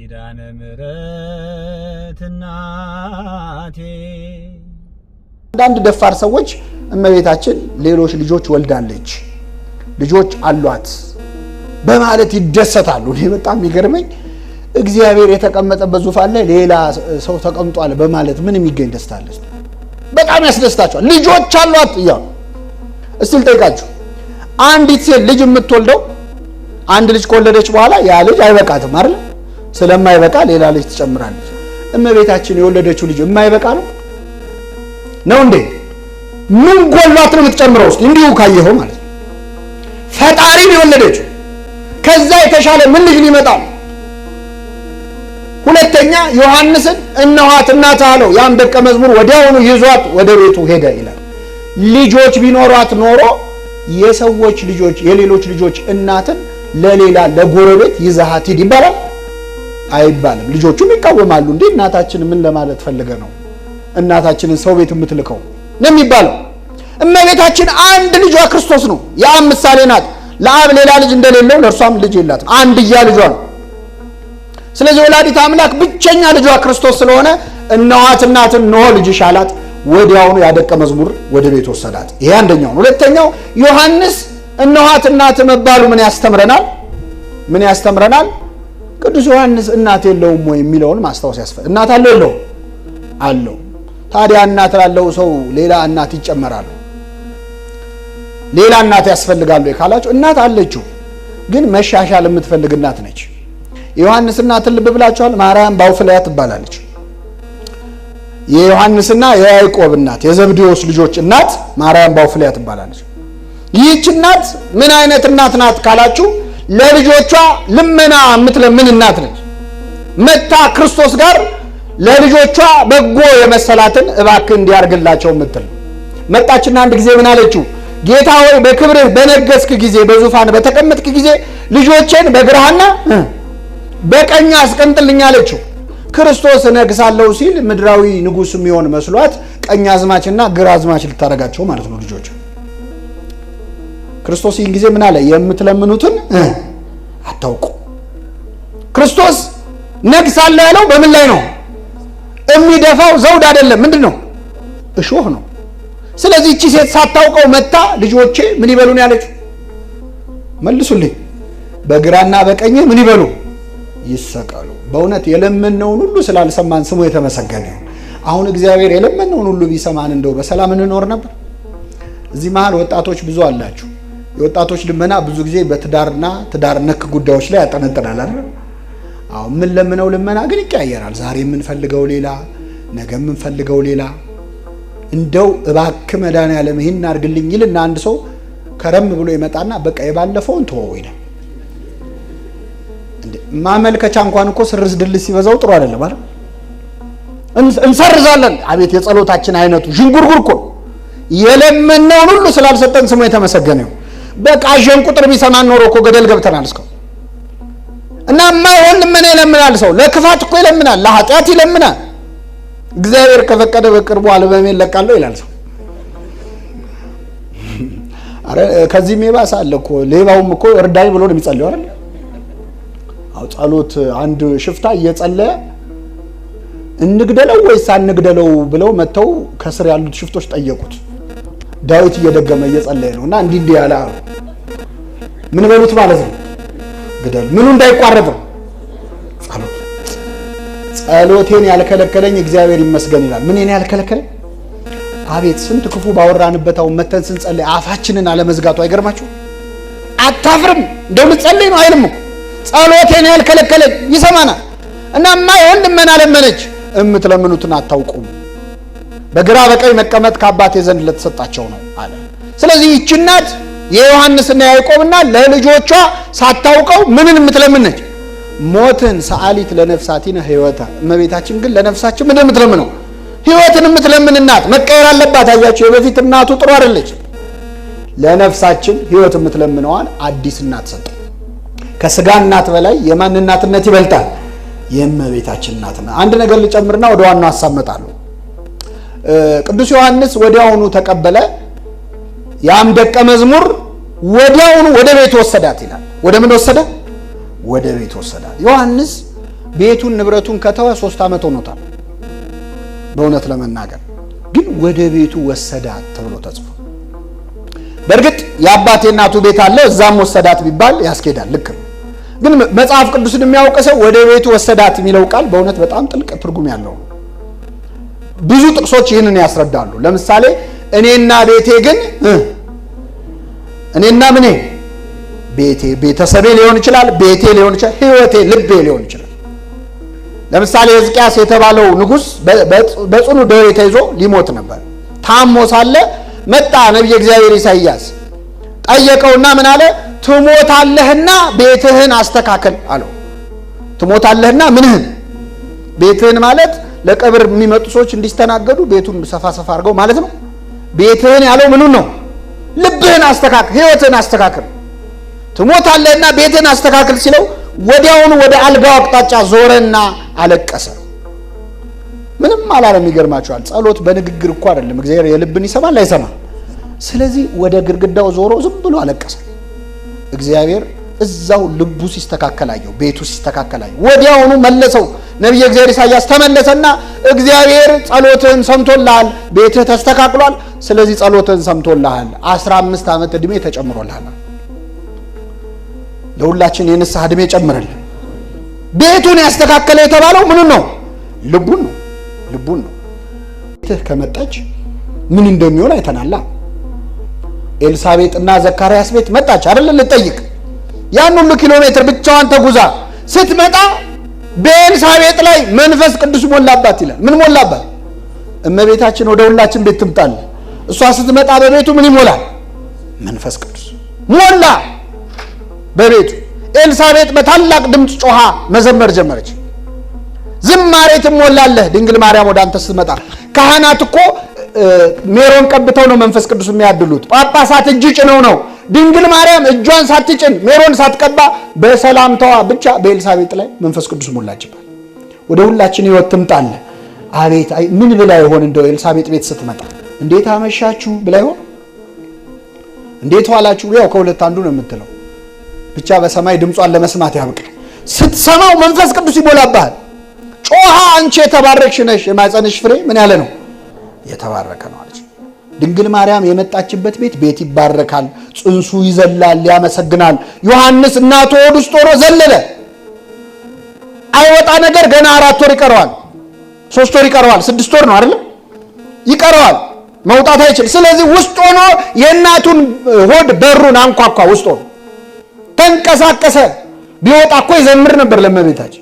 ኪዳነ ምሕረት እናቴ። አንዳንድ ደፋር ሰዎች እመቤታችን ሌሎች ልጆች ወልዳለች፣ ልጆች አሏት በማለት ይደሰታሉ። እኔ በጣም የሚገርመኝ እግዚአብሔር የተቀመጠበት ዙፋን ላይ ሌላ ሰው ተቀምጧል በማለት ምን የሚገኝ ደስታ አለ? በጣም ያስደስታቸዋል። ልጆች አሏት እያሉ። እስቲ ልጠይቃችሁ፣ አንዲት ሴት ልጅ የምትወልደው አንድ ልጅ ከወለደች በኋላ ያ ልጅ አይበቃትም አይደል? ስለማይበቃ ሌላ ልጅ ትጨምራለች። እመቤታችን የወለደችው ልጅ የማይበቃ ነው ነው እንዴ? ምን ጎሏት ነው የምትጨምረው? ውስጥ እንዲሁ ካየኸው ማለት ነው። ፈጣሪ ነው የወለደችው። ከዛ የተሻለ ምን ልጅ ሊመጣ ነው? ሁለተኛ ዮሐንስን እነኋት እናትህ አለው። ያም ደቀ መዝሙር ወዲያውኑ ይዟት ወደ ቤቱ ሄደ ይላል። ልጆች ቢኖሯት ኖሮ የሰዎች ልጆች የሌሎች ልጆች እናትን ለሌላ ለጎረቤት ይዘሃት ሂድ ይባላል? አይባልም። ልጆቹም ይቃወማሉ። እንዴ እናታችን ምን ለማለት ፈልገ ነው እናታችንን ሰው ቤት የምትልከው ነው የሚባለው። እመቤታችን አንድ ልጇ ክርስቶስ ነው። የአብ ምሳሌ ናት። ለአብ ሌላ ልጅ እንደሌለው ለእርሷም ልጅ የላትም። አንድያ ልጇ ነው። ስለዚህ ወላዲት አምላክ ብቸኛ ልጇ ክርስቶስ ስለሆነ እነኋት እናትን እነሆ ልጅሽ አላት። ወዲያውኑ ያደቀ መዝሙር ወደ ቤት ወሰዳት። ይሄ አንደኛው ነው። ሁለተኛው ዮሐንስ እነኋት እናት መባሉ ምን ያስተምረናል? ምን ያስተምረናል? ቅዱስ ዮሐንስ እናት የለውም ወይ የሚለውን ማስታወስ ያስፈልጋል። እናት አለው የለውም? አለው። ታዲያ እናት ላለው ሰው ሌላ እናት ይጨመራሉ? ሌላ እናት ያስፈልጋሉ ካላችሁ እናት አለችው፣ ግን መሻሻል የምትፈልግ እናት ነች። የዮሐንስ እናትን ልብ ብላችኋል? ማርያም ባውፍልያ ትባላለች። የዮሐንስና የያዕቆብ እናት የዘብዴዎስ ልጆች እናት ማርያም ባውፍልያ ትባላለች። ይህች እናት ምን አይነት እናት ናት ካላችሁ ለልጆቿ ልመና የምትለምን እናት ነች። መታ ክርስቶስ ጋር ለልጆቿ በጎ የመሰላትን እባክህ እንዲያርግላቸው የምትል መጣችና አንድ ጊዜ ምን አለችው? ጌታ ሆይ በክብርህ በነገስክ ጊዜ በዙፋን በተቀመጥክ ጊዜ ልጆቼን በግራህና በቀኝ አስቀምጥልኝ አለችው። ክርስቶስ እነግሳለሁ ሲል ምድራዊ ንጉሥ የሚሆን መስሏት ቀኝ አዝማችና ግራ አዝማች ልታደርጋቸው ማለት ነው ልጆች። ክርስቶስ ይህን ጊዜ ምን አለ? የምትለምኑትን አታውቁ። ክርስቶስ ነግሳለሁ ያለው በምን ላይ ነው? የሚደፋው ዘውድ አይደለም። ምንድን ነው? እሾህ ነው። ስለዚህ እቺ ሴት ሳታውቀው መታ ልጆቼ ምን ይበሉ ነው ያለችው? መልሱልኝ። በግራና በቀኝ ምን ይበሉ? ይሰቀሉ። በእውነት የለመነውን ሁሉ ስላልሰማን ስሙ የተመሰገነ ይሁን። አሁን እግዚአብሔር የለመነውን ሁሉ ቢሰማን እንደው በሰላም እንኖር ነበር። እዚህ መሀል ወጣቶች ብዙ አላችሁ። የወጣቶች ልመና ብዙ ጊዜ በትዳርና ትዳር ነክ ጉዳዮች ላይ ያጠነጥናል አይደል? አዎ፣ የምንለምነው ልመና ግን ይቀያየራል። ዛሬ የምንፈልገው ሌላ፣ ነገ የምንፈልገው ሌላ። እንደው እባክህ መድኃኒዓለም ይህን አድርግልኝ ይልና አንድ ሰው ከረም ብሎ ይመጣና በቃ የባለፈውን ተወው ይላል። ማመልከቻ እንኳን እኮ ስርዝ ድልዝ ሲበዛው ጥሩ አይደለም አይደል? እንሰርዛለን። አቤት የጸሎታችን አይነቱ ዥንጉርጉር እኮ። የለመነውን ሁሉ ስላልሰጠን ስሙ የተመሰገነ ይሁን። በቃ ዠን ቁጥር ቢሰማን ኖሮ እኮ ገደል ገብተናል እስካሁን። እና የማይሆን ልመና ይለምናል ሰው። ለክፋት እኮ ይለምናል፣ ለኃጢአት ይለምናል። እግዚአብሔር ከፈቀደ በቅርቡ አልበሜን ለቃለሁ ይላል ሰው። አረ ከዚህም የባሰ አለ እኮ። ሌባውም እኮ እርዳኝ ብሎ ነው የሚጸልየው አይደል? አዎ ጸሎት፣ አንድ ሽፍታ እየጸለየ እንግደለው ወይስ አንግደለው ብለው መጥተው ከስር ያሉት ሽፍቶች ጠየቁት። ዳዊት እየደገመ እየጸለየ ነው እና እንዲህ እንዲህ ያለ አሉ። ምን በሉት ማለት ነው? ግደሉ። ምኑ እንዳይቋረጥ ነው? ጸሎት። ጸሎቴን ያልከለከለኝ እግዚአብሔር ይመስገን ይላል። ምንን ያልከለከለኝ? አቤት ስንት ክፉ ባወራንበት አሁን መተን ስንጸልይ አፋችንን አለመዝጋቱ አይገርማችሁ? አታፍርም? እንደው ልጸልይ ነው አይልም እኮ። ጸሎቴን ያልከለከለኝ ይሰማናል። እና የማይሆን ልመና ለመነች። እምትለምኑትን አታውቁም፣ በግራ በቀኝ መቀመጥ ከአባቴ ዘንድ ለተሰጣቸው ነው አለ። ስለዚህ ይህች እናት የዮሐንስና የያዕቆብና ለልጆቿ ሳታውቀው ምንን የምትለምን ነች? ሞትን። ሰዓሊት ለነፍሳቲነ ሕይወተ። እመቤታችን ግን ለነፍሳችን ምንድን የምትለምነው? ሕይወትን የምትለምን እናት መቀየር አለባት። አያቸው፣ የበፊት እናቱ ጥሩ አይደለች። ለነፍሳችን ሕይወት የምትለምነዋን አዲስ እናት ሰጠ። ከስጋ እናት በላይ የማን እናትነት ይበልጣል? የእመቤታችን እናትነት። አንድ ነገር ልጨምርና ወደ ዋናው ሀሳብ እመጣለሁ። ቅዱስ ዮሐንስ ወዲያውኑ ተቀበለ። ያም ደቀ መዝሙር ወዲያውኑ ወደ ቤት ወሰዳት ይላል። ወደ ምን ወሰደ? ወደ ቤት ወሰዳት። ዮሐንስ ቤቱን ንብረቱን ከተወ 3 ዓመት ሆኖታል። በእውነት ለመናገር ግን ወደ ቤቱ ወሰዳት ተብሎ ተጽፎ፣ በእርግጥ የአባቴ እናቱ ቤት አለ፣ እዛም ወሰዳት ቢባል ያስኬዳል። ልክ ነው። ግን መጽሐፍ ቅዱስን የሚያውቅ ሰው ወደ ቤቱ ወሰዳት የሚለው ቃል በእውነት በጣም ጥልቅ ትርጉም ያለው ነው። ብዙ ጥቅሶች ይህንን ያስረዳሉ። ለምሳሌ እኔና ቤቴ ግን፣ እኔና ምኔ ቤቴ፣ ቤተሰቤ ሊሆን ይችላል፣ ቤቴ ሊሆን ይችላል፣ ህይወቴ፣ ልቤ ሊሆን ይችላል። ለምሳሌ ሕዝቅያስ የተባለው ንጉሥ በጽኑ ደዌ ተይዞ ሊሞት ነበር። ታሞ ሳለ መጣ ነቢየ እግዚአብሔር ኢሳይያስ፣ ጠየቀውና ምን አለ? ትሞታለህና ቤትህን አስተካከል አለው። ትሞታለህና ምንህን? ቤትህን ማለት ለቀብር የሚመጡ ሰዎች እንዲስተናገዱ ቤቱን ሰፋ ሰፋ አድርገው ማለት ነው። ቤትህን ያለው ምኑን ነው? ልብህን አስተካክል፣ ህይወትህን አስተካክል። ትሞታለህና ቤትህን አስተካክል ሲለው ወዲያውኑ ወደ አልጋው አቅጣጫ ዞረና አለቀሰ። ምንም አላለም። ይገርማቸዋል። ጸሎት በንግግር እኮ አይደለም። እግዚአብሔር የልብን ይሰማል አይሰማም? ስለዚህ ወደ ግድግዳው ዞሮ ዝም ብሎ አለቀሰ። እግዚአብሔር እዛው ልቡ ሲስተካከል አየው፣ ቤቱ ሲስተካከል አየው። ወዲያውኑ መለሰው። ነቢየ እግዚአብሔር ኢሳያስ ተመለሰና እግዚአብሔር ጸሎትህን ሰምቶልሃል፣ ቤትህ ተስተካክሏል። ስለዚህ ጸሎትህን ሰምቶልሃል፣ 15 ዓመት ዕድሜ ተጨምሮልሃል። ለሁላችን የንስሐ ዕድሜ ጨምርልን። ቤቱን ያስተካከለ የተባለው ምኑን ነው? ልቡን ነው። ልቡን ነው። ቤትህ ከመጣች ምን እንደሚሆን አይተናላ። ኤልሳቤጥና ዘካርያስ ቤት መጣች አይደል? ልጠይቅ ያን ሁሉ ኪሎ ሜትር ብቻዋን ተጉዛ ስትመጣ በኤልሳቤጥ ላይ መንፈስ ቅዱስ ሞላባት ይላል። ምን ሞላባት? እመቤታችን ወደ ሁላችን ቤት ትምጣል። እሷ ስትመጣ በቤቱ ምን ይሞላል? መንፈስ ቅዱስ ሞላ በቤቱ። ኤልሳቤጥ በታላቅ ድምፅ ጮኻ መዘመር ጀመረች። ዝማሬ ትሞላለህ ድንግል ማርያም ወደ አንተ ስትመጣ። ካህናት እኮ ሜሮን ቀብተው ነው መንፈስ ቅዱስ የሚያድሉት። ጳጳሳት እጅ ጭነው ነው። ድንግል ማርያም እጇን ሳትጭን ሜሮን ሳትቀባ በሰላምታዋ ብቻ በኤልሳቤጥ ላይ መንፈስ ቅዱስ ሞላችባት። ወደ ሁላችን ሕይወት ትምጣለ። አቤት ምን ብላ ይሆን እንደው ኤልሳቤጥ ቤት ስትመጣ? እንዴት አመሻችሁ ብላ ይሆን? እንዴት ዋላችሁ? ያው ከሁለት አንዱ ነው የምትለው። ብቻ በሰማይ ድምጿን ለመስማት ያብቃል። ስትሰማው መንፈስ ቅዱስ ይሞላብሃል። ጮሃ አንቺ የተባረክሽ ነሽ፣ የማኅፀንሽ ፍሬ ምን ያለ ነው? የተባረከ ነው አለች። ድንግል ማርያም የመጣችበት ቤት ቤት ይባረካል፣ ጽንሱ ይዘላል፣ ያመሰግናል። ዮሐንስ እናቱ ሆድ ውስጥ ሆኖ ዘለለ። አይወጣ ነገር ገና 4 ወር ይቀረዋል፣ 3 ወር ይቀረዋል፣ 6 ወር ነው አይደለም? ይቀረዋል፣ መውጣት አይችል። ስለዚህ ውስጥ ሆኖ የእናቱን ሆድ በሩን አንኳኳ። ውስጥ ሆኖ ተንቀሳቀሰ። ቢወጣ እኮ ይዘምር ነበር ለእመቤታችን።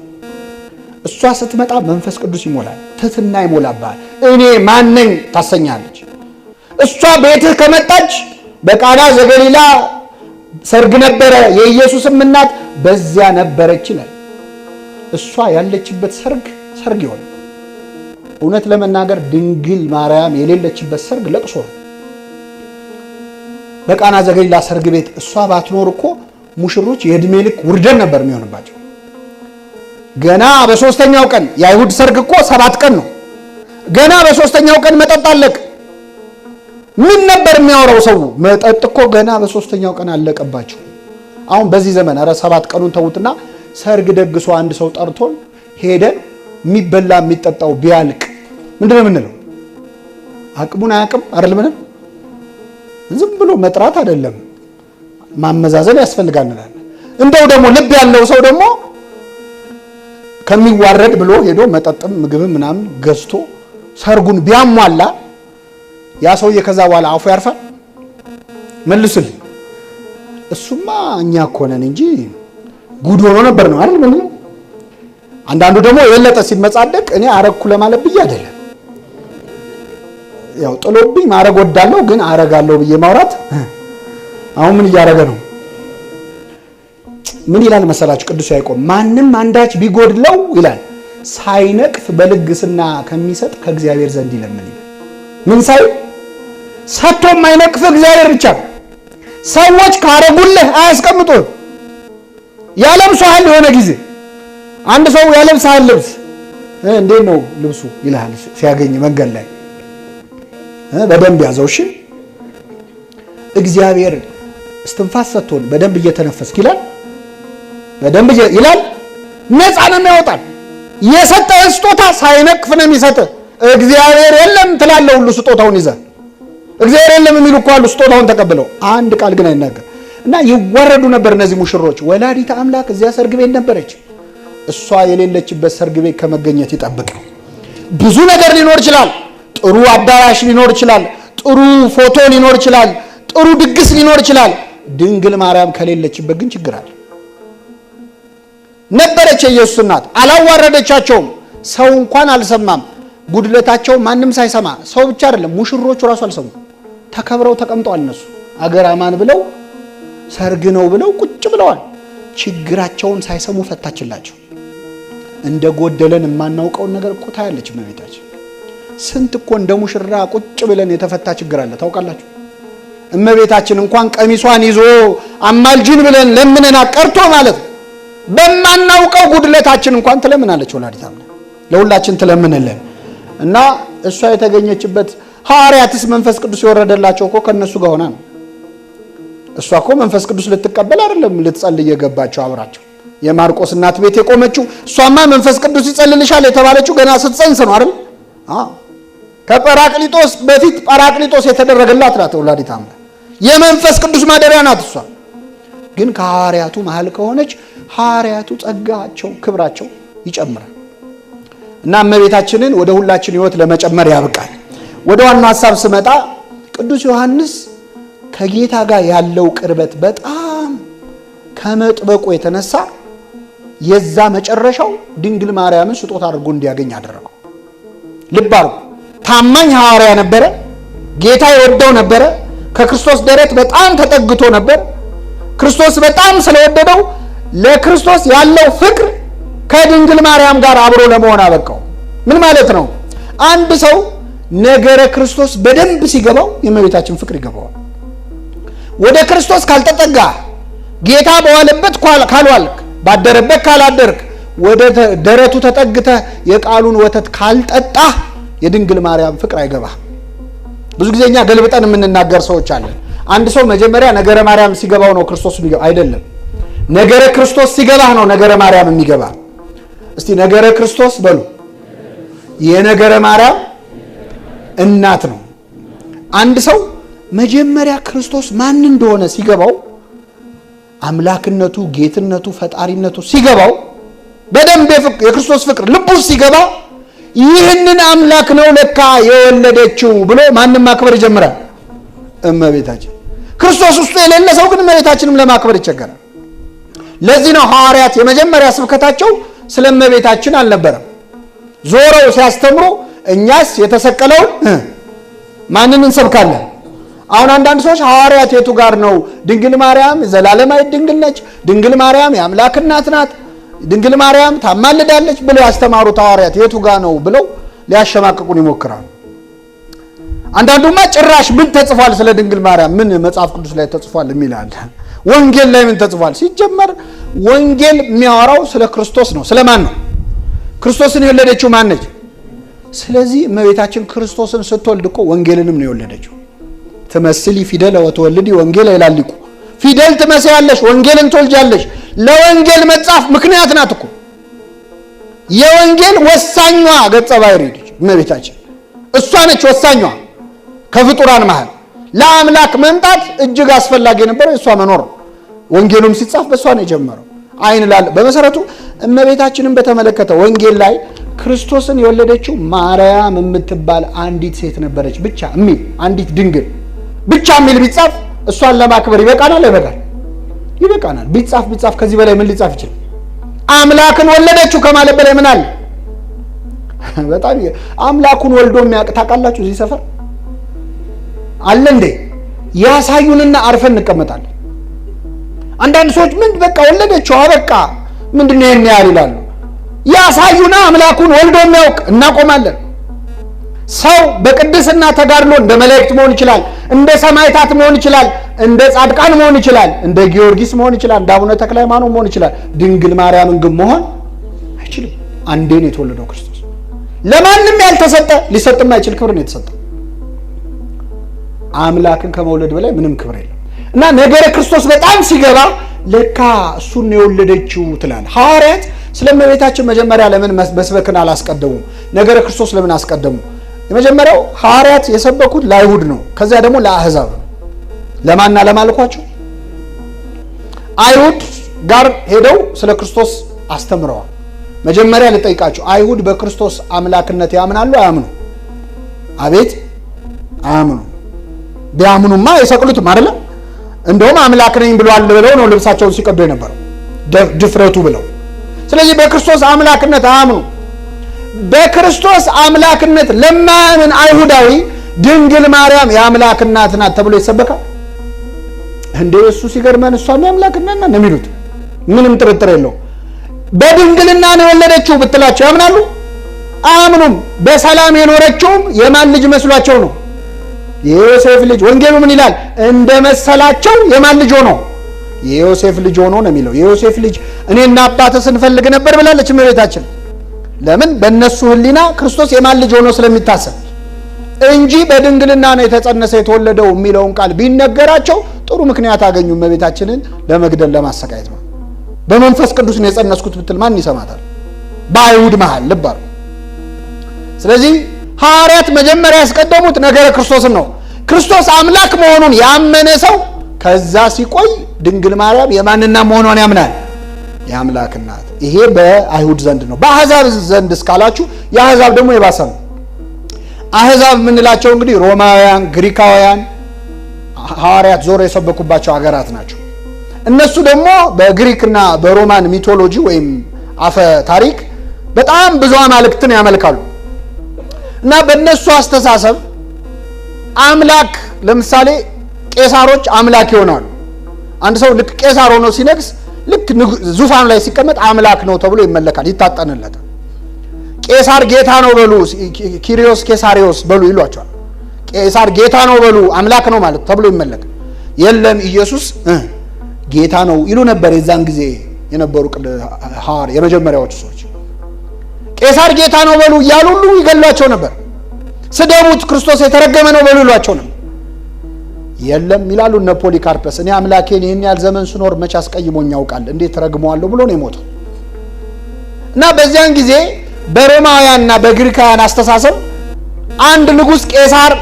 እሷ ስትመጣ መንፈስ ቅዱስ ይሞላል፣ ትሕትና ይሞላብሃል። እኔ ማነኝ ታሰኛለች። እሷ ቤትህ ከመጣች በቃና ዘገሊላ ሰርግ ነበረ፣ የኢየሱስም እናት በዚያ ነበረች ይላል። እሷ ያለችበት ሰርግ ሰርግ ይሆናል። እውነት ለመናገር ድንግል ማርያም የሌለችበት ሰርግ ለቅሶ ነው። በቃና ዘገሊላ ሰርግ ቤት እሷ ባትኖር እኮ ሙሽሮች የእድሜ ልክ ውርደት ነበር የሚሆንባቸው። ገና በሶስተኛው ቀን፣ የአይሁድ ሰርግ እኮ 7 ቀን ነው። ገና በሶስተኛው ቀን መጠጥ አለቀ። ምን ነበር የሚያወራው ሰው? መጠጥ እኮ ገና በሶስተኛው ቀን አለቀባቸው። አሁን በዚህ ዘመን ኧረ 7 ቀኑን ተውትና ሰርግ ደግሶ አንድ ሰው ጠርቶን ሄደን የሚበላ የሚጠጣው ቢያልቅ ምንድነው የምንለው? አቅሙን አያውቅም አይደል? ምንም ዝም ብሎ መጥራት አይደለም፣ ማመዛዘን ያስፈልጋል እንላለን። እንደው ደግሞ ልብ ያለው ሰው ደግሞ ከሚዋረድ ብሎ ሄዶ መጠጥም ምግብም ምናምን ገዝቶ ሰርጉን ቢያሟላ ያ ሰውዬ ከዛ በኋላ አፉ ያርፋል? መልስልኝ። እሱማ እኛ እኮ ነን እንጂ ጉድ ሆኖ ነበር ነው አይደል? ምንድነው? አንዳንዱ ደግሞ የበለጠ ሲመጻደቅ እኔ አረግኩ ለማለት ብዬ አይደለም፣ ያው ጥሎብኝ ማረግ ወዳለሁ ግን አረጋለሁ ብዬ ማውራት። አሁን ምን እያረገ ነው? ምን ይላል መሰላችሁ ቅዱስ ያዕቆብ? ማንም አንዳች ቢጎድለው ይላል ሳይነቅፍ በልግስና ከሚሰጥ ከእግዚአብሔር ዘንድ ይለምን ይላል። ምን ሳይ? ሰጥቶ የማይነቅፍ እግዚአብሔር ብቻ ነው። ሰዎች ካረጉልህ አያስቀምጡህም። ያለብሱሃል። የሆነ ጊዜ አንድ ሰው ያለብስሃል ልብስ፣ እንዴት ነው ልብሱ ይልሃል ሲያገኝ መንገድ ላይ፣ በደንብ ያዘው እሺ። እግዚአብሔር እስትንፋስ ሰጥቶን በደንብ እየተነፈስክ ይላል፣ በደንብ ይላል፣ ነፃ ነው የሚያወጣን። የሰጠህን ስጦታ ሳይነቅፍ ነው የሚሰጥህ። እግዚአብሔር የለም ትላለህ ሁሉ ስጦታውን ይዘህ። እግዚአብሔር የለም የሚሉ እኮ አሉ ስጦታውን ተቀብለው፣ አንድ ቃል ግን አይናገር እና ይዋረዱ ነበር እነዚህ ሙሽሮች። ወላዲተ አምላክ እዚያ ሰርግ ቤት ነበረች። እሷ የሌለችበት ሰርግ ቤት ከመገኘት ይጠብቅ። ብዙ ነገር ሊኖር ይችላል። ጥሩ አዳራሽ ሊኖር ይችላል። ጥሩ ፎቶ ሊኖር ይችላል። ጥሩ ድግስ ሊኖር ይችላል። ድንግል ማርያም ከሌለችበት ግን ችግር አለ። ነበረች የኢየሱስ እናት፣ አላዋረደቻቸውም። ሰው እንኳን አልሰማም። ጉድለታቸው ማንም ሳይሰማ፣ ሰው ብቻ አይደለም ሙሽሮቹ ራሱ አልሰሙም። ተከብረው ተቀምጠዋል። እነሱ አገር አማን ብለው ሰርግ ነው ብለው ቁጭ ብለዋል። ችግራቸውን ሳይሰሙ ፈታችላቸው። እንደ ጎደለን የማናውቀውን ነገር እኮ ታያለች እመቤታችን። ስንት እኮ እንደ ሙሽራ ቁጭ ብለን የተፈታ ችግር አለ ታውቃላችሁ። እመቤታችን እንኳን ቀሚሷን ይዞ አማልጅን ብለን ለምነና ቀርቶ ማለት ነው በማናውቀው ጉድለታችን እንኳን ትለምናለች ወላዲተ አምላክ። ለሁላችን ትለምንልን እና እሷ የተገኘችበት ሐዋርያትስ መንፈስ ቅዱስ የወረደላቸው እኮ ከነሱ ጋር ሆና ነው። እሷ እኮ መንፈስ ቅዱስ ልትቀበል አይደለም ልትጸልይ የገባቸው አብራቸው። የማርቆስ እናት ቤት የቆመችው እሷማ መንፈስ ቅዱስ ይጸልልሻል የተባለችው ገና ስትጸንስ ነው አይደል? አዎ፣ ከጰራቅሊጦስ በፊት ጰራቅሊጦስ የተደረገላት ናት ወላዲተ አምላክ። የመንፈስ ቅዱስ ማደሪያ ናት እሷ። ግን ከሐዋርያቱ መሃል ከሆነች ሐዋርያቱ ጸጋቸው፣ ክብራቸው ይጨምራል እና እመቤታችንን ወደ ሁላችን ሕይወት ለመጨመር ያብቃል። ወደ ዋናው ሐሳብ ስመጣ ቅዱስ ዮሐንስ ከጌታ ጋር ያለው ቅርበት በጣም ከመጥበቁ የተነሳ የዛ መጨረሻው ድንግል ማርያምን ስጦታ አድርጎ እንዲያገኝ አደረገው። ልብ አድርጉ። ታማኝ ሐዋርያ ነበረ። ጌታ የወደው ነበረ። ከክርስቶስ ደረት በጣም ተጠግቶ ነበር። ክርስቶስ በጣም ስለወደደው ለክርስቶስ ያለው ፍቅር ከድንግል ማርያም ጋር አብሮ ለመሆን አበቃው። ምን ማለት ነው? አንድ ሰው ነገረ ክርስቶስ በደንብ ሲገባው የእመቤታችን ፍቅር ይገባዋል። ወደ ክርስቶስ ካልተጠጋ፣ ጌታ በዋለበት ካልዋልክ፣ ባደረበት ካላደርክ፣ ወደ ደረቱ ተጠግተህ የቃሉን ወተት ካልጠጣህ የድንግል ማርያም ፍቅር አይገባህ። ብዙ ጊዜ እኛ ገልብጠን የምንናገር ሰዎች አለን። አንድ ሰው መጀመሪያ ነገረ ማርያም ሲገባው ነው ክርስቶስ የሚገባ አይደለም። ነገረ ክርስቶስ ሲገባህ ነው ነገረ ማርያም የሚገባ። እስቲ ነገረ ክርስቶስ በሉ። የነገረ ማርያም እናት ነው። አንድ ሰው መጀመሪያ ክርስቶስ ማን እንደሆነ ሲገባው፣ አምላክነቱ፣ ጌትነቱ፣ ፈጣሪነቱ ሲገባው፣ በደንብ የክርስቶስ ፍቅር ልቡ ሲገባ ይህንን አምላክ ነው ለካ የወለደችው ብሎ ማንም ማክበር ይጀምራል። እመቤታችን። ክርስቶስ ውስጡ የሌለ ሰው ግን እመቤታችንም ለማክበር ይቸገራል። ለዚህ ነው ሐዋርያት የመጀመሪያ ስብከታቸው ስለ እመቤታችን አልነበረም። ዞረው ሲያስተምሩ እኛስ የተሰቀለውን ማንን እንሰብካለን? አሁን አንዳንድ ሰዎች ሐዋርያት የቱ ጋር ነው ድንግል ማርያም ዘላለማዊት ድንግል ነች፣ ድንግል ማርያም የአምላክ እናት ናት፣ ድንግል ማርያም ታማልዳለች ብለው ያስተማሩት ሐዋርያት የቱ ጋር ነው ብለው ሊያሸማቅቁን ይሞክራሉ። አንዳንዱማ ጭራሽ ምን ተጽፏል ስለ ድንግል ማርያም፣ ምን መጽሐፍ ቅዱስ ላይ ተጽፏል የሚል አለ። ወንጌል ላይ ምን ተጽፏል? ሲጀመር ወንጌል የሚያወራው ስለ ክርስቶስ ነው። ስለ ማን ነው? ክርስቶስን የወለደችው ማን ነች? ስለዚህ እመቤታችን ክርስቶስን ስትወልድ እኮ ወንጌልንም ነው የወለደችው። ትመስሊ ፊደለ ወትወልዲ ወንጌል ይላል ሊቁ። ፊደል ትመስያለሽ፣ ወንጌልን ትወልጃለሽ። ለወንጌል መጻፍ ምክንያት ናት እኮ። የወንጌል ወሳኟ ገጸ ባህሪ ነች እመቤታችን። እሷ ነች ወሳኟ ከፍጡራን መሃል። ለአምላክ መምጣት እጅግ አስፈላጊ የነበረው እሷ መኖር ነው። ወንጌሉም ሲጻፍ በእሷ ነው የጀመረው። አይን ላለ በመሰረቱ እመቤታችንን በተመለከተ ወንጌል ላይ ክርስቶስን የወለደችው ማርያም የምትባል አንዲት ሴት ነበረች ብቻ የሚል፣ አንዲት ድንግል ብቻ የሚል ቢጻፍ እሷን ለማክበር ይበቃናል? አይበቃል? ይበቃናል። ቢጻፍ ቢጻፍ ከዚህ በላይ ምን ሊጻፍ ይችላል? አምላክን ወለደችው ከማለት በላይ ምን አለ? በጣም አምላኩን ወልዶ የሚያውቅ ታውቃላችሁ? እዚህ ሰፈር አለ እንዴ? ያሳዩንና አርፈን እንቀመጣለን። አንዳንድ ሰዎች ምን በቃ ወለደችው አበቃ ምንድን ነው ይሄን ያህል ይላሉ። ያሳዩና አምላኩን ወልዶ የሚያውቅ እናቆማለን። ሰው በቅድስና ተጋድሎ እንደ መላእክት መሆን ይችላል፣ እንደ ሰማዕታት መሆን ይችላል፣ እንደ ጻድቃን መሆን ይችላል፣ እንደ ጊዮርጊስ መሆን ይችላል፣ እንደ አቡነ ተክለ ሃይማኖት መሆን ይችላል። ድንግል ማርያምን ግን መሆን አይችልም። አንዴ ነው የተወለደው ክርስቶስ። ለማንም ያልተሰጠ ሊሰጥ የማይችል ክብር ነው የተሰጠው። አምላክን ከመውለድ በላይ ምንም ክብር የለም። እና ነገረ ክርስቶስ በጣም ሲገባ ለካ እሱን ነው የወለደችው ትላለህ። ሐዋርያት ስለ እመቤታችን መጀመሪያ ለምን መስበክን አላስቀደሙም? ነገረ ክርስቶስ ለምን አስቀደሙ? የመጀመሪያው ሐዋርያት የሰበኩት ለአይሁድ ነው። ከዚያ ደግሞ ለአሕዛብ ነው። ለማና ለማልኳቸው አይሁድ ጋር ሄደው ስለ ክርስቶስ አስተምረዋል። መጀመሪያ ልጠይቃቸው፣ አይሁድ በክርስቶስ አምላክነት ያምናሉ አያምኑ? አቤት አያምኑ። ቢያምኑማ አይሰቅሉትም አይደለም? እንደውም አምላክ ነኝ ብሏል ብለው ነው ልብሳቸውን ሲቀዱ የነበረው ድፍረቱ ብለው። ስለዚህ በክርስቶስ አምላክነት አያምኑ። በክርስቶስ አምላክነት ለማያምን አይሁዳዊ ድንግል ማርያም የአምላክ እናት ናት ተብሎ ይሰበካል እንዴ? እሱ ሲገርመን እሷም የአምላክ እናት ናት ነው የሚሉት። ምንም ጥርጥር የለው። በድንግልና ነው የወለደችው ብትላቸው ያምናሉ? አያምኑም። በሰላም የኖረችውም የማን ልጅ መስሏቸው ነው? የዮሴፍ ልጅ። ወንጌሉ ምን ይላል? እንደ መሰላቸው የማን ልጅ ሆኖ? የዮሴፍ ልጅ ሆኖ ነው የሚለው። የዮሴፍ ልጅ እኔና አባትህ ስንፈልግ ነበር ብላለች እመቤታችን። ለምን? በእነሱ ሕሊና ክርስቶስ የማን ልጅ ሆኖ ስለሚታሰብ እንጂ በድንግልና ነው የተጸነሰ የተወለደው የሚለውን ቃል ቢነገራቸው ጥሩ ምክንያት አገኙ እመቤታችንን ለመግደል ለማሰቃየት ነው። በመንፈስ ቅዱስ ነው የጸነስኩት ብትል ማን ይሰማታል? በአይሁድ መሃል ልብ አሉ። ስለዚህ ሐዋርያት መጀመሪያ ያስቀደሙት ነገረ ክርስቶስን ነው። ክርስቶስ አምላክ መሆኑን ያመነ ሰው ከዛ ሲቆይ ድንግል ማርያም የማንና መሆኗን ያምናል፣ የአምላክ እናት። ይሄ በአይሁድ ዘንድ ነው። በአሕዛብ ዘንድ እስካላችሁ የአሕዛብ ደግሞ የባሰ ነው። አሕዛብ የምንላቸው እንግዲህ ሮማውያን፣ ግሪካውያን ሐዋርያት ዞሮ የሰበኩባቸው ሀገራት ናቸው። እነሱ ደግሞ በግሪክና በሮማን mythology ወይም አፈ ታሪክ በጣም ብዙ አማልክትን ያመልካሉ። እና በእነሱ አስተሳሰብ አምላክ ለምሳሌ ቄሳሮች አምላክ ይሆናሉ። አንድ ሰው ልክ ቄሳር ሆኖ ሲነግስ ልክ ዙፋኑ ላይ ሲቀመጥ አምላክ ነው ተብሎ ይመለካል፣ ይታጠንለታል። ቄሳር ጌታ ነው በሉ፣ ኪሪዮስ ኬሳሪዮስ በሉ ይሏቸዋል። ቄሳር ጌታ ነው በሉ አምላክ ነው ማለት ተብሎ ይመለካል። የለም ኢየሱስ ጌታ ነው ይሉ ነበር የዛን ጊዜ የነበሩ ሐዋርያ የመጀመሪያዎቹ ሰዎች። ቄሳር ጌታ ነው በሉ እያሉ ሁሉ ይገሏቸው ነበር። ስደቡት፣ ክርስቶስ የተረገመ ነው በሉ ይሏቸው ነበር። የለም ይላሉ እነ ፖሊካርፐስ፣ እኔ አምላኬን ይህን ያህል ዘመን ስኖር መቼ አስቀይሞኝ ያውቃል? እንዴት ረግመዋለሁ ብሎ ነው የሞተው። እና በዚያን ጊዜ በሮማውያንና በግሪካውያን አስተሳሰብ አንድ ንጉሥ ቄሳር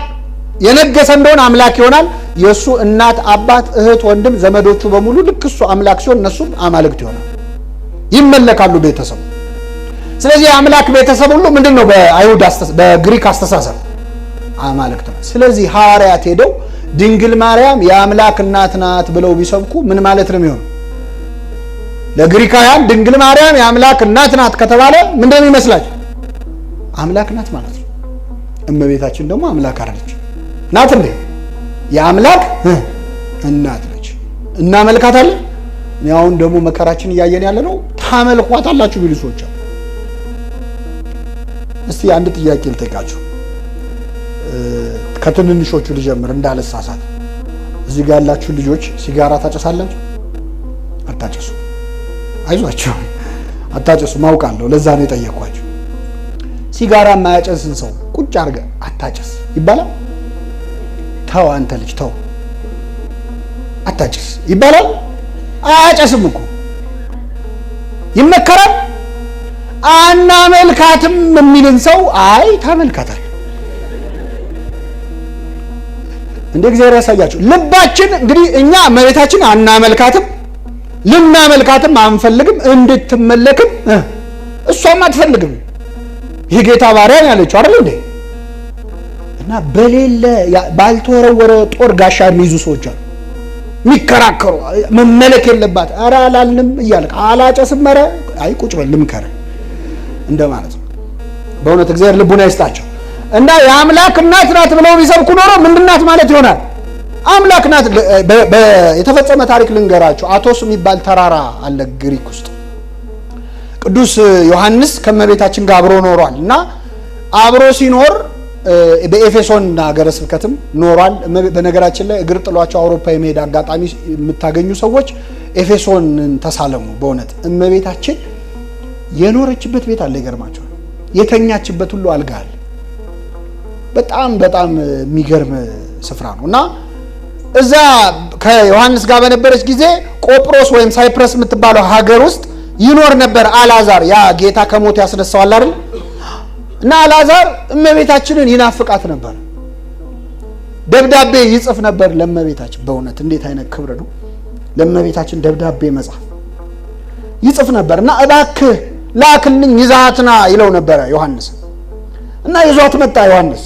የነገሰ እንደሆነ አምላክ ይሆናል። የእሱ እናት፣ አባት፣ እህት፣ ወንድም፣ ዘመዶቹ በሙሉ ልክ እሱ አምላክ ሲሆን እነሱም አማልክት ይሆናል፣ ይመለካሉ ቤተሰቡ። ስለዚህ የአምላክ ቤተሰብ ሁሉ ምንድን ነው? በአይሁድ በግሪክ አስተሳሰብ አማልክት ነው። ስለዚህ ሐዋርያት ሄደው ድንግል ማርያም የአምላክ እናት ናት ብለው ቢሰብኩ ምን ማለት ነው የሚሆነው? ለግሪካውያን ድንግል ማርያም የአምላክ እናት ናት ከተባለ ምንድን ነው የሚመስላቸው? አምላክ ናት ማለት ነው። እመቤታችን ደግሞ አምላክ አይደለች። ናት እንዴ? የአምላክ እናት ነች። እናመልካታለን። እኔ አሁን ደግሞ መከራችን እያየን ያለ ነው። ታመልኳታላችሁ ቢሉ ሰዎች አሉ። እስቲ አንድ ጥያቄ ልጠይቃችሁ። ከትንንሾቹ ልጀምር እንዳልሳሳት። እዚህ ጋር ያላችሁ ልጆች ሲጋራ ታጨሳላችሁ? አታጨሱ። አይዟችሁ፣ አታጨሱ ማውቃለሁ። ለዛ ነው የጠየኳችሁ። ሲጋራ የማያጨስን ሰው ቁጭ አድርገህ አታጨስ ይባላል? ተው አንተ ልጅ ተው አታጭስ ይባላል? አያጨስም እኮ ይመከራል። አናመልካትም የሚልን ሰው አይ ታመልካታል እንደ እግዚአብሔር ያሳያችሁ። ልባችን እንግዲህ እኛ እመቤታችን አናመልካትም፣ ልናመልካትም አንፈልግም፣ እንድትመለክም እሷም አትፈልግም። የጌታ ባሪያ ነው ያለችው አይደል እንዴ? እና በሌለ ባልተወረወረ ጦር ጋሻ የሚይዙ ሰዎች አሉ፣ የሚከራከሩ መመለክ የለባት ኧረ አላልንም እያለ አላጨስም፣ ኧረ አይ ቁጭ በል ልምከር እንደማለት ነው። በእውነት እግዚአብሔር ልቡና ይስጣቸው። እና የአምላክ እናት ናት ብለው ቢሰብኩ ኖሮ ምንድን ናት ማለት ይሆናል? አምላክ ናት። የተፈጸመ ታሪክ ልንገራችሁ። አቶስ የሚባል ተራራ አለ ግሪክ ውስጥ። ቅዱስ ዮሐንስ ከእመቤታችን ጋር አብሮ ኖሯል እና አብሮ ሲኖር በኤፌሶን ሀገረ ስብከትም ኖሯል። በነገራችን ላይ እግር ጥሏቸው አውሮፓ የመሄድ አጋጣሚ የምታገኙ ሰዎች ኤፌሶንን ተሳለሙ። በእውነት እመቤታችን የኖረችበት ቤት አለ፣ ይገርማቸዋል። የተኛችበት ሁሉ አልጋ አለ። በጣም በጣም የሚገርም ስፍራ ነው እና እዛ ከዮሐንስ ጋር በነበረች ጊዜ ቆጵሮስ ወይም ሳይፕረስ የምትባለው ሀገር ውስጥ ይኖር ነበር አልዓዛር። ያ ጌታ ከሞት ያስነሳዋል አይደል? እና አልዓዛር እመቤታችንን ይናፍቃት ነበር። ደብዳቤ ይጽፍ ነበር ለእመቤታችን። በእውነት እንዴት አይነት ክብር ነው! ለእመቤታችን ደብዳቤ መጻፍ ይጽፍ ነበር እና እባክህ ላክልኝ ይዛትና ይለው ነበረ ዮሐንስ። እና ይዟት መጣ ዮሐንስ።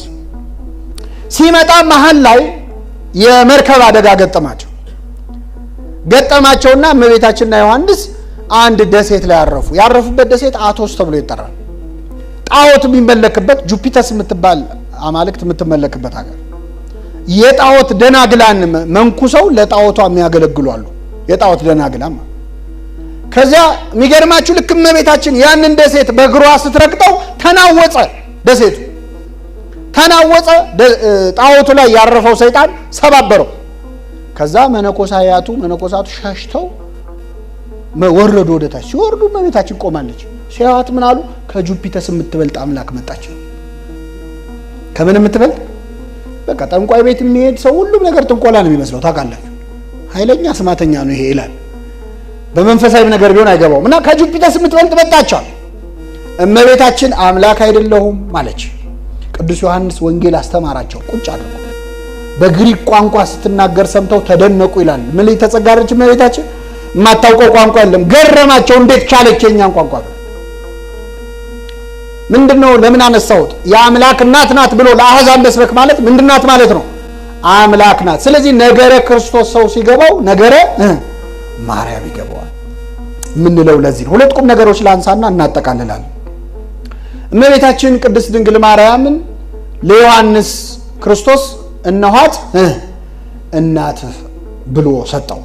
ሲመጣ መሀል ላይ የመርከብ አደጋ ገጠማቸውና እመቤታችንና ዮሐንስ አንድ ደሴት ላይ ያረፉ። ያረፉበት ደሴት አቶስ ተብሎ ይጠራል። ጣዖት የሚመለክበት ጁፒተስ የምትባል አማልክት የምትመለክበት ሀገር። የጣዖት ደናግላን መንኩሰው ለጣዖቷ የሚያገለግሉ አሉ። የጣዖት ደናግላን። ከዚያ የሚገርማችሁ ልክ እመቤታችን ያንን ደሴት በእግሯ ስትረግጠው ተናወጸ፣ ደሴቱ ተናወጸ። ጣዖቱ ላይ ያረፈው ሰይጣን ሰባበረው። ከዛ መነኮሳቱ ሸሽተው ወረዱ ወደ ታች። ሲወርዱ እመቤታችን ቆማለች። ሲያዋት ምን አሉ? ከጁፒተስ የምትበልጥ አምላክ መጣች። ከምን የምትበልጥ? በቃ ጠንቋይ ቤት የሚሄድ ሰው ሁሉም ነገር ጥንቆላ ነው የሚመስለው። ታውቃላችሁ፣ ኃይለኛ ስማተኛ ነው ይሄ ይላል። በመንፈሳዊ ነገር ቢሆን አይገባውም። እና ከጁፒተስ የምትበልጥ መጣቻል። እመቤታችን አምላክ አይደለሁም ማለች። ቅዱስ ዮሐንስ ወንጌል አስተማራቸው ቁጭ አድርጎ። በግሪክ ቋንቋ ስትናገር ሰምተው ተደነቁ ይላል። ምን ተጸጋረች እመቤታችን? የማታውቀው ቋንቋ የለም። ገረማቸው። እንዴት ቻለች የኛን ቋንቋ? ምንድነው? ለምን አነሳሁት? የአምላክ እናት ናት ብሎ ለአሕዛብ መስበክ ማለት ምንድናት ማለት ነው? አምላክ ናት። ስለዚህ ነገረ ክርስቶስ ሰው ሲገባው ነገረ ማርያም ይገባዋል ምንለው ለዚህ ነው። ሁለት ቁም ነገሮች ላንሳና እናጠቃልላለን። እመቤታችን ቅድስት ድንግል ማርያምን ለዮሐንስ ክርስቶስ እነኋት እናትህ ብሎ ሰጠው።